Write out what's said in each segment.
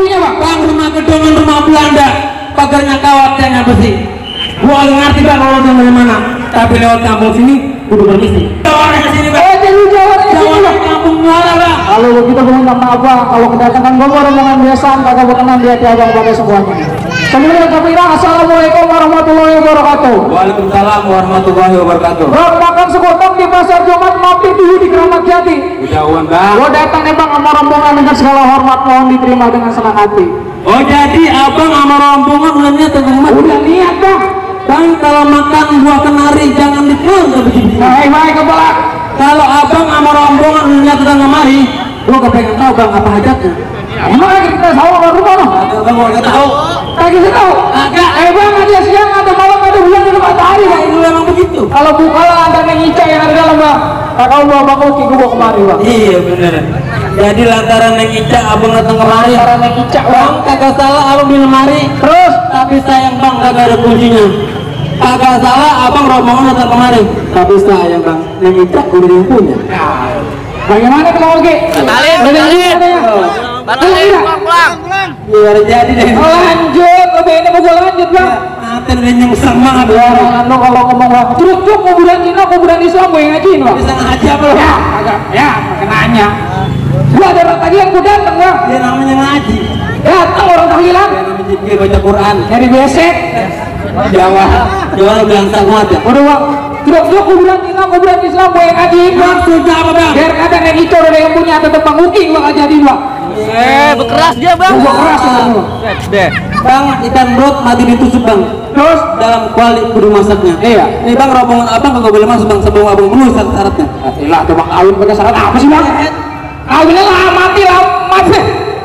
punya Pak? Bang, rumah gedongan rumah Belanda, pagarnya kawatnya besi. Gua nggak ngerti Bang kalau dari mana, tapi lewat kampung sini kudu permisi. Jawara ke sini Bang. Oh jadi Jawara ke sini Bang. Kampung Muara Bang. Kalau begitu gue minta maaf Bang, kalau kedatangan gue rombongan biasa kagak berkenan di hati abang pada semuanya. Sebelumnya kami bilang assalamualaikum warahmatullahi wabarakatuh. Waalaikumsalam warahmatullahi wabarakatuh. Bang makan sekotong di pasar Jumat mampir dulu di Keramat Jati. Kejauhan Bang. Gue datang nih Bang sama rombongan dengan segala hormat, mohon diterima dengan senang hati. Oh jadi abang sama rombongan udah niat tentang mati? Udah niat Bang. Bang kalau makan buah kenari jangan dibuang ke begini. Baik kepala. Kalau abang sama rombongan udah niat tentang kemari, gua kepengen tahu Bang apa hajatnya. Emang kita tahu apa rumah lo? Bang gua nggak tahu. Kagak tahu. Agak. Bang ada siang ada malam ada bulan ada matahari Bang. Itu memang begitu. Kalau buka lah ada yang ngicai yang ada dalam Bang. Kakak lu abang koki gua kemari Bang. Iya bener. Jadi lantaran yang ngicak abang datang kemari. Lantaran yang ngicak Bang. Kagak salah abang di lemari. Terus tapi sayang Bang kagak ada kuncinya. Kagak salah abang rombongan datang kemari. Tapi sayang Bang yang ngicak udah punya. Bagaimana kalau Oke? Batalin. Batalin, pulang. Biar jadi deh. Lanjut, lebih ini mau gue lanjut Bang. Mater dan yang semangat Ya, lo kalau ngomong Bang, terus kuburan Cina, kuburan Islam gue ngajiin Bang. bisa ngaji apa lo? Ya, agak, ya, pakai nanya. Gua ada orang tadi yang gue dateng Bang. Dia namanya ngaji. Datang orang tahlilan. Dia namanya zikir baca Quran. Dari besek. Jawa bilang sangat ya. Udah Bang. Terus kuburan Cina, kuburan Islam gue ngajiin Bang. Maksudnya apa Bang? Biar kadang yang itu ada yang punya tetap Bang Uking Bang jadi Bang. Bekeras dia Bang. Gua keras Bang. Bang, ikan brot mati ditusuk Bang. Terus Dalam kuali kudu masaknya. iya. Nih Bang, rombongan abang kagak boleh masuk Bang sebelum abang penuhi syarat-syaratnya. Lah coba kawin pakai syarat apa sih Bang? Kawinnya lah mati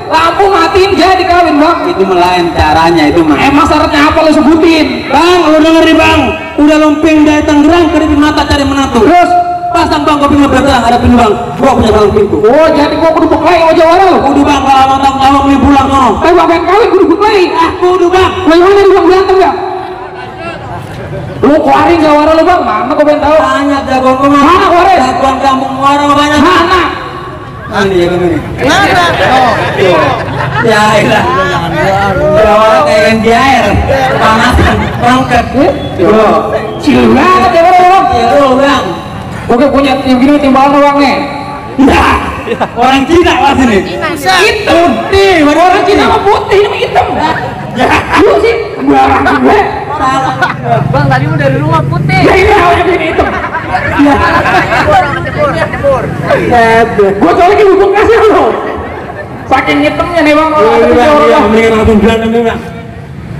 lampu matiin jadi kawin Bang. Itu melain caranya itu mah. Emang syaratnya apa lo sebutin? Bang, lu denger nih Bang. Udah lompeng dari Tangerang kedipin mata cari menantu. Terus pasang Bang kopi ngebelang ada pintu Bang. Gua punya palang pintu. oh jadi gua kudu beklai sama Jawara lo. Kudu Bang kalau abang awak nih pulang sono. Bang pengen kawin kudu beklai. Kudu Bang. Bagaimana di Bang berantem ya? Lu kuarin Jawara lo Bang, mana gua pengen tahu. Banyak jagoan kemana? Mana kuarin? Jagoan kampung Muara banyak. Mana? Ini ya begini. Mana? Ya elah. Jawara kayak di air. Panasan, bangket. Yo. Cilu banget Jawara lo Bang. Iya lu Bang. Oke punya tim gini timbalan Bang nih. Nah, orang Cina lah sini. Itu nih, orang Cina mah putih, ini mah hitam. Ya, lu sih sembarang gue. Bang tadi mau dari rumah putih. Ya ini awalnya begini hitam. Ya, Tibur. gue soalnya ke hubung kasih lo. Saking hitamnya nih Bang, kalau ada Iya, orang iya, Bang. mendingan langsung berantem nih Bang.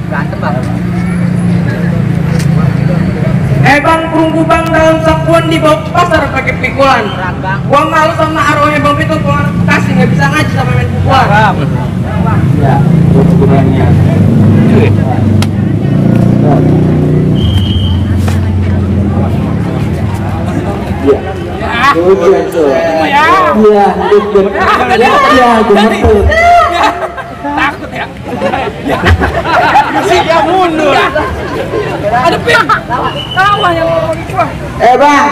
Berantem Bang. Bang, perunggu Bang dalam sakuan di bawah pasar pakai pikulan. Bang. Gua malu sama arwahnya Bang Pito, gua kasih nggak bisa ngaji sama main pukulan. Ya, hubungannya. Iya. Iya, gemeter. Takut ya. Masih dia mundur. Ada pin. Tawa yang ngomong itu. Bang.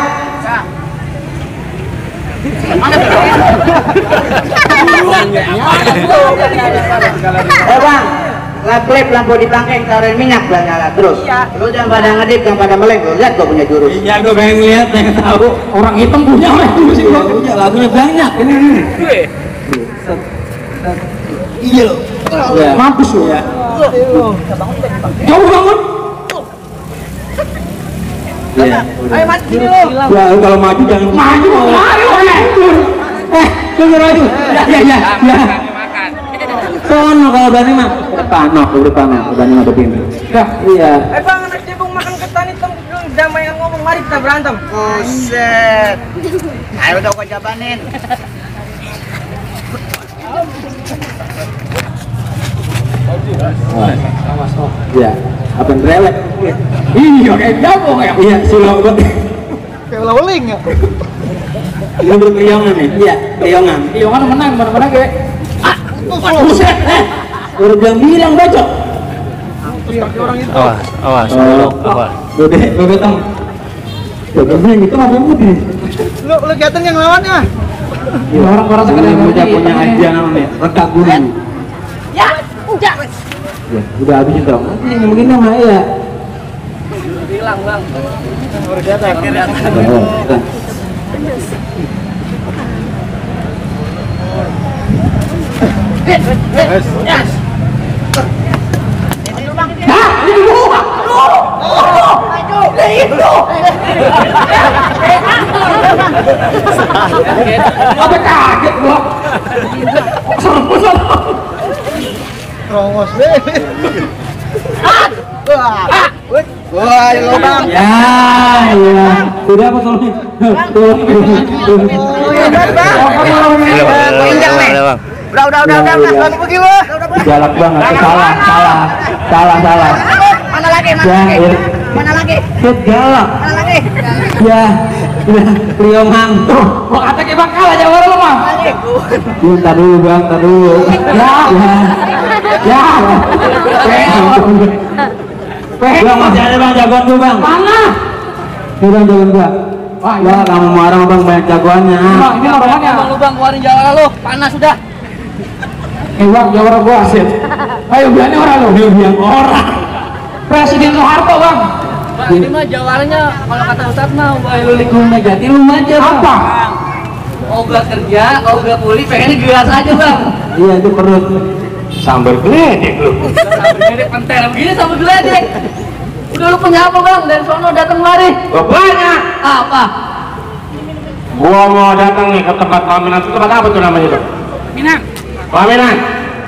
Bang, klip lampu di bangkeng taruhin minyak lah nyala terus. Lu jangan pada ngedip, jangan pada meleng. Lu lihat gua punya jurus. Iya, gua pengen lihat, pengen tahu. Orang hitam punya sih Bang. Punya lagunya banyak. Ini. Iya. Mampus lu. Ya. Jauh bangun. Iya. Ayo mati dulu. Ya, kalau maju jangan Maju maju. Tunggu maju. Ya. Sono kalau berani mah. Panok, udah panok. Berani ngadepin. Iya. Bang anak cebong makan ketan hitam damai yang ngomong mari kita berantem. Buset. Ayo udah gua jabanin. Iya. Apa yang relek? Iya kayak jambong ya. Iya, silo buat. Kayak lawling ya. Ini berkeyongan nih. Iya, keyongan. Iya kan menang mana kayak. Buset. Udah bilang bacok. Awas, awas. Bebek tang. Bebek itu apa putih? Lu kelihatan yang lawannya. Orang-orang sekedar punya aja namanya rekak gunung. Ya. puncak. Ya, udah habisin dong. Ini begini mah ya. Hilang, Bang. Yes. Apa kaget gua? Rongos deh. Wah, lubang. Ya. Udah apa tolong? Injak nih. Udah. Lalu pergi lu. Galak banget. Salah. Mana lagi? Set galak. Mana lagi? Ya. Liomang. Kok kata ke bakal aja orang lu mah. Bentar dulu bang, bentar dulu. Ya. Bang masih ada bang jagoan gua bang. Mana? Ini bang jagoan gua. Wah, Ya kamu marah bang banyak jagoannya. Bang, ini orangnya. Bang, lu Bang, keluarin jalan lu. Panas sudah. Bang, jawara gua asik. Ayo biarin orang lu. Biang orang. Presiden Soeharto, Bang. Bang, ini mah jawarannya kalau kata Ustadz mah Lu lingkungan negatif lu aja bang. Apa? ogah kerja, ogah pulih, pengennya gelas aja bang. Iya itu perut. Sambar geledek lu. Sambil pentel begini sambil geledek. Udah lu punya apa bang? Dari sono datang mari. Banyak. Apa? Gua mau datang nih ke tempat pelaminan. Itu tempat apa tuh namanya tuh? Minang. Pelaminan.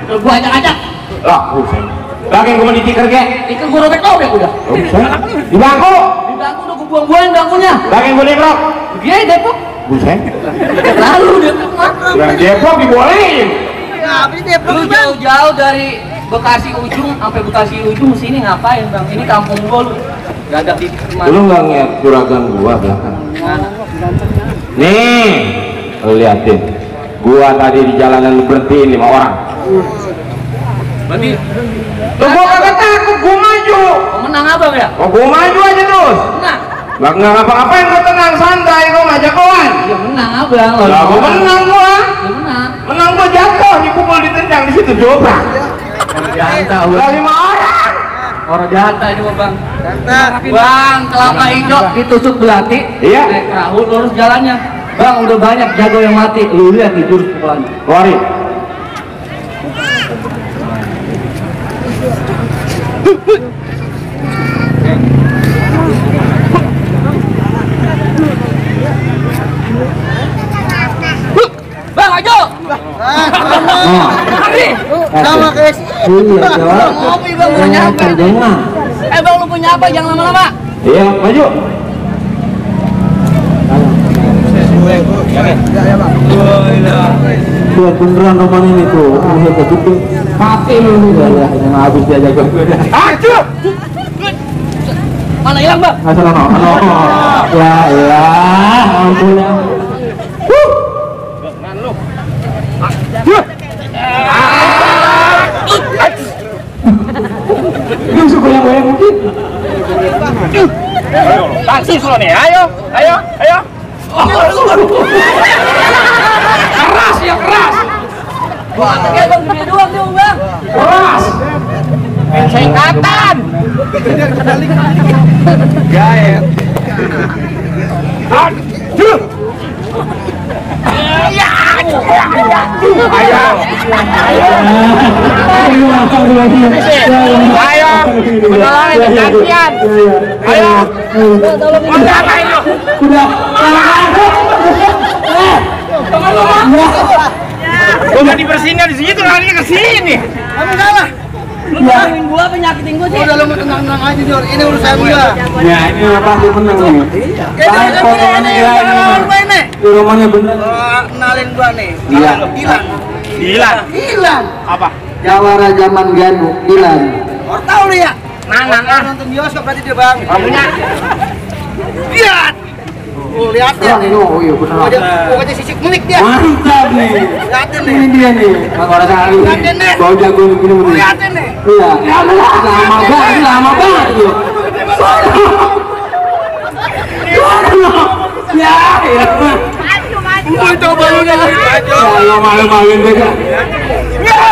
Gua ajak-ajak. Lah, buset. Lagi gua ditikar ge. Ikan gua robek-robek udah. Buset. Di bangku. Di bangku udah gua buang-buangin bangkunya. Lagi gua Depok. Dia Depok. Buset. Lalu Depok mah. Yang Depok dibolehin. Ngapain Depok? Lu jauh-jauh dari Bekasi ujung sampai Bekasi ujung sini ngapain bang? Ini kampung gua lu. Gak ada di mana. Lu nggak ngeliat juragan gua belakang? Nih, lu liatin. Gua tadi di jalanan lu berhentiin 5 orang. Berarti Lu gua kagak takut, gua maju. menang abang ya? Oh, gua maju aja terus. Menang. Nggak ngapa-ngapain, gua tenang santai, gua ngajak kawan. Ya menang abang. Lah, gua menang gua. Ya menang. Menang gua jatuh, dipukul ditendang di situ dobrak. Janta Lah 5 orang. orang janta ini mah bang. Bang, kelapa hijau ditusuk belati. Iya. Naik perahu lurus jalannya. Bang, udah banyak jago yang mati. Lu lihat nih jurus pukulannya. Keluarin. Bang, ayo. Mari. Sama guys. Iya, jawab. Ngopi bang, udah nyampe. Bang, lu punya apa? Jangan lama-lama. Iya, maju. Buat beneran roman ini tuh, udah ketutup. Mati lu. Ya, yang habis dia jago gue dah. Aduh. Mana hilang bang? Asal no. Ya, ampun ya. Lu suka yang goyang mungkin. Taksi suruh nih, ayo. Keras ya, keras. Wah, kayak bang gede doang nih bang. Keras. Singkatan. Gaet. Aduh. Ayo, menolongin kasihan. Ayo, ngapain lu? Udah dibersihin di sini tuh larinya ke sini. Kamu salah. Lu nyakitin gua apa nyakitin gua sih? Udah lu tenang-tenang aja, Jor. Ini urusan gua. Ya, ini apa sih menang nih? Baik potongannya gila ini. Ini romannya bener. Kenalin gua nih. Dilan. Apa? Jawara zaman Ganu, Dilan. Orang tahu lu ya? Nanang ah. Nonton bioskop berarti dia bang. Kamunya. Lihat. Lihatin nih. Oh iya benar. Pokoknya sisik menik dia. Mantap nih. Lihatin nih. Ini dia nih. Bang orang kali. Lihatin nih. Bau jago begini begini. Lihatin nih. Iya. Lama banget tuh. Ya. Gua coba lu nih. Ya malu-maluin juga. Ya.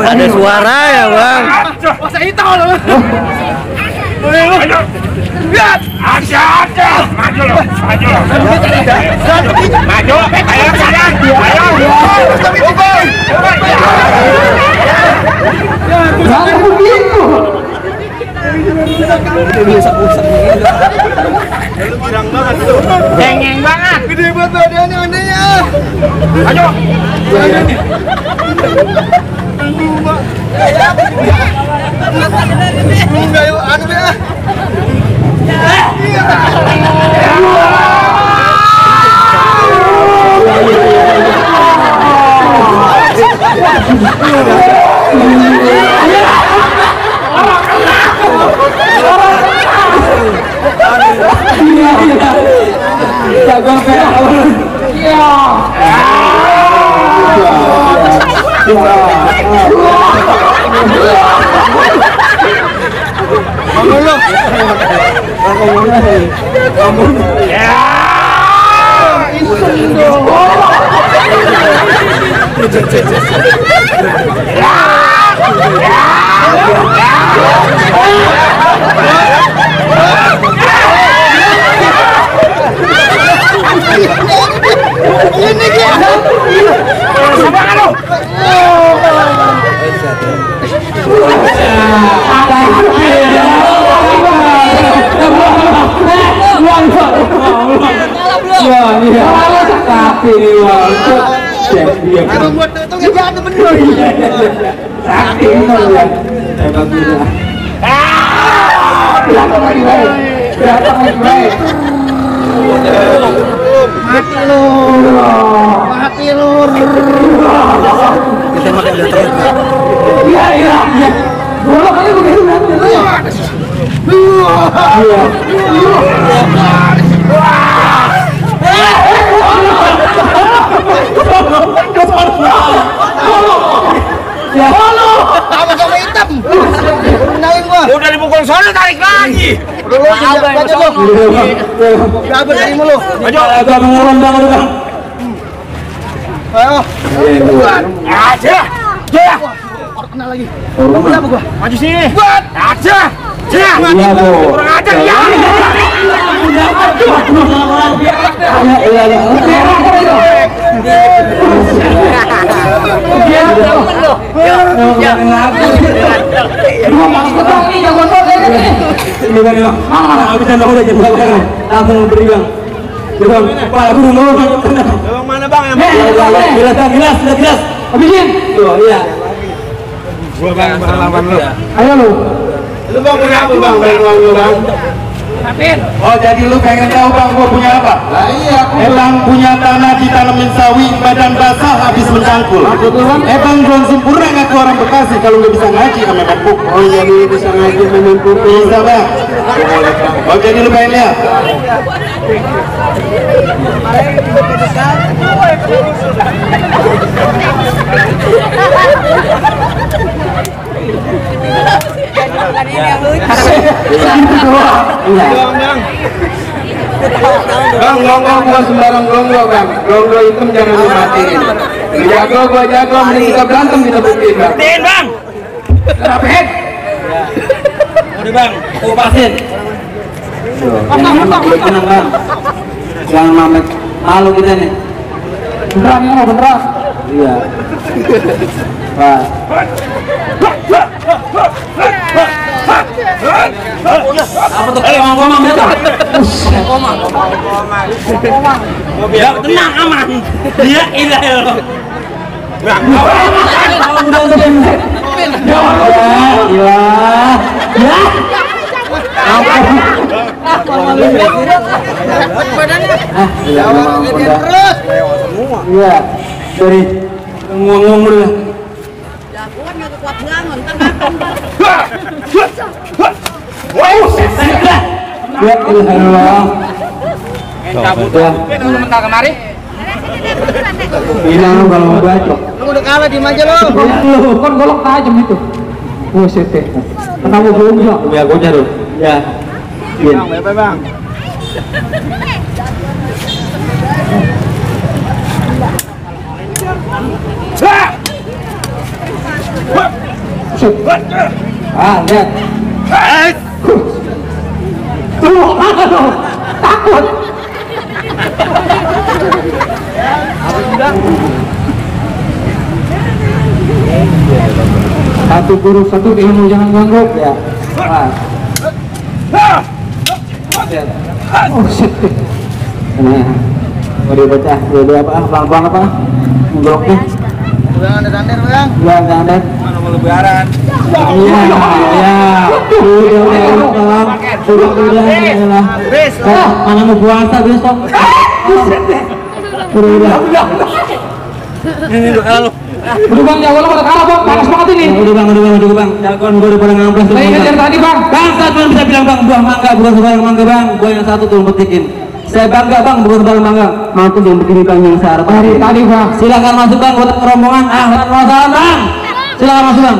Ada suara ya bang. Masa itu loh. Lihat, ada. Maju loh, maju loh. Maju, ayo jalan. Jangan begitu. Cengeng banget. Gede banget badannya ya. Ayo. Enggak yuk, anu ya. Mati lur. Kita makan udah terus. Iya. Dulu kali begitu nanti lu. Apa sama hitam? Kenalin gua. Udah dipukul sono tarik lagi. Udah dari mulu. Maju. Agak mengurung bang. Ayo. Aja. Jaya. Kena lagi. Kenapa gua? Maju sini. Buat. Aja. Jaya. Kurang ajar ya. Mana bang? Gelas. Habisin. Tuh, iya. Gua bang lawan lu. Ayo lu. Lu bang punya apa bang? Bang. Oh, jadi lu pengen tahu bang gua punya apa? Lah iya. Ebang punya tanah ditanamin sawi, badan basah habis mencangkul. Ebang belum sempurna ngaku orang Bekasi kalau nggak bisa ngaji sama bapuk. Oh jadi bisa ngaji memimpin. Bisa bang. Oh jadi lu pengen lihat? Bang, ngomong gua sembarang gonggo bang. Gonggo hitam jangan dimatiin. Jago gua jago, mending kita berantem kita buktiin bang. Buktiin bang. Kenapa head? Udah bang, kupasin. Tenang bang. Jangan mamet. Malu kita nih. Beneran ya, beneran. Iya. Pas. Apa tuh? Ngomong ya tak? Ya tenang aman. Dia ilah lo. Ilah. Ya. Iya. Dari ngomong dulu. Jagoan nggak kuat bangun, tenang. Wow, ya Allah. Cabut. Sebentar kemari. Bilang lu kalau mau bacok. Lu udah kalah di aja lo. Lu kan golok tajam itu. Oh, sete. Kenapa belum ya? Ya, gua jarum. Ya. Bin. Bang, berapa bang? Ah, lihat. Tuh, takut. Satu guru satu ilmu, jangan ganggu. Ya. Ah. Oh shit. Nah, mau dibaca dua apa? Pelan-pelan apa? Bloknya. Bang, ada tanda bang. Ya, jangan. Mana mau lebaran? Iya, iya. Udah, lah. Mana mau puasa besok? Udah. Ini udah kalau Udah bang, jauh udah kalah bang, panas banget ini. Udah bang. Jagoan gue udah pada ngamplas. Saya ngejar tadi bang. Bangsa cuma bisa bilang bang, buah mangga bukan sebarang mangga bang. Buah yang satu tuh petikin. Saya bangga bang, bukan sebarang mangga. Mantu jangan begini bang yang saya harapkan. Dari tadi bang. Silakan masuk bang, buat rombongan. Ahlan wa sahlan bang. Silakan masuk bang.